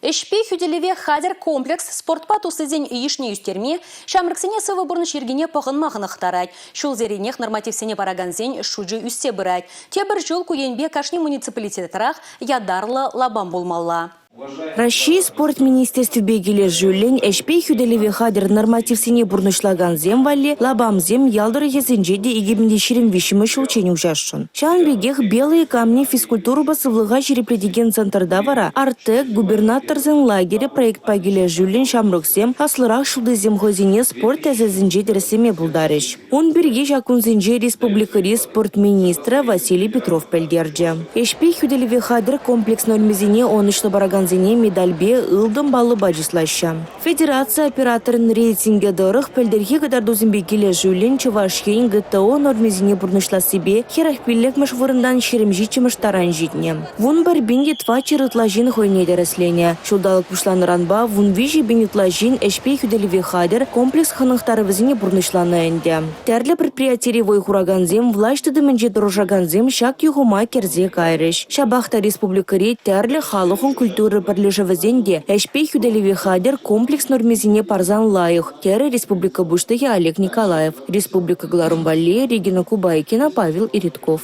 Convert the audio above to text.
Ӗҫпе хӳтӗлеве хатӗр комплекс спортпа туслисен йышне ӳстерме, ҫамрӑксене сывӑ пурнӑҫ йӗркине пӑхӑнма хӑнӑхтарать. Ҫулсеренех нормативсене паракансен шучӗ ӳссе пырать. Тепӗр ҫул ку енпе кашни муниципалитетрах ятарлӑ лапам пулмалла. Раҫҫей спорт министерствипе килӗшӳллӗн ӗҫпе хӳтӗлеве хатӗр нормативсене пурнӑҫлакансем валли лапамсем ял тӑрӑхӗсенче те 2023-мӗш ҫулччен уҫасшӑн. Ҫавӑн пекех «Белые камни» физкультурӑпа сывлӑха ҫирӗплетекен центрта вара «Артек» губернаторсен лагерӗ проектпа килӗшӳллӗн ҫамрӑксем, аслӑрах ҫултисем хӑйсене спорт тӗсӗсенче тӗрӗслеме пултарӗҫ. Ун пирки ҫак кунсенче республикӑри спорт министрӗ Василий Петров пӗлтерчӗ. Ӗҫпе хӳтӗлеве хатӗр комплекс нормисене ӑнӑҫлӑ паракансене медальпе, ылтӑн паллӑпа чыслаҫҫӗ. Федераци операторӗн рейтингӗ тӑрӑх пӗлтӗрхи кӑтартусемпе килӗшӳллӗн Чӑваш Ен ГТО нормисене пурнӑҫлассипе 45-мӗш вырӑнтан 27-мӗш таран ҫитнӗ. 11 пин те 400 ытла ҫын хӑйне тӗрӗсленӗ. Ҫулталӑк пуҫланнӑранпа 13 пин ытла ҫын ӗҫпе хӳтӗлеве хатӗр комплекс хӑнӑхтарӑвӗсене пурнӑҫланӑ ӗнтӗ. Тӗрлӗ предприятире вӑй хуракансем, влаҫ тытӑмӗнче тӑрӑшакансем ҫак юхӑма кӗрсе кайрӗҫ. Ҫапах та республикӑри тӗрлӗ халӑхӑн культура пӗрлешӗвӗсен те ӗҫпе хӳтӗлеве хатӗр комплекс нормисене парсан лайӑх, терӗ республика Пуҫлӑхӗ Олег Николаев. Республика кӑларӑм валли Регина Кубайкина, Павел Иритков.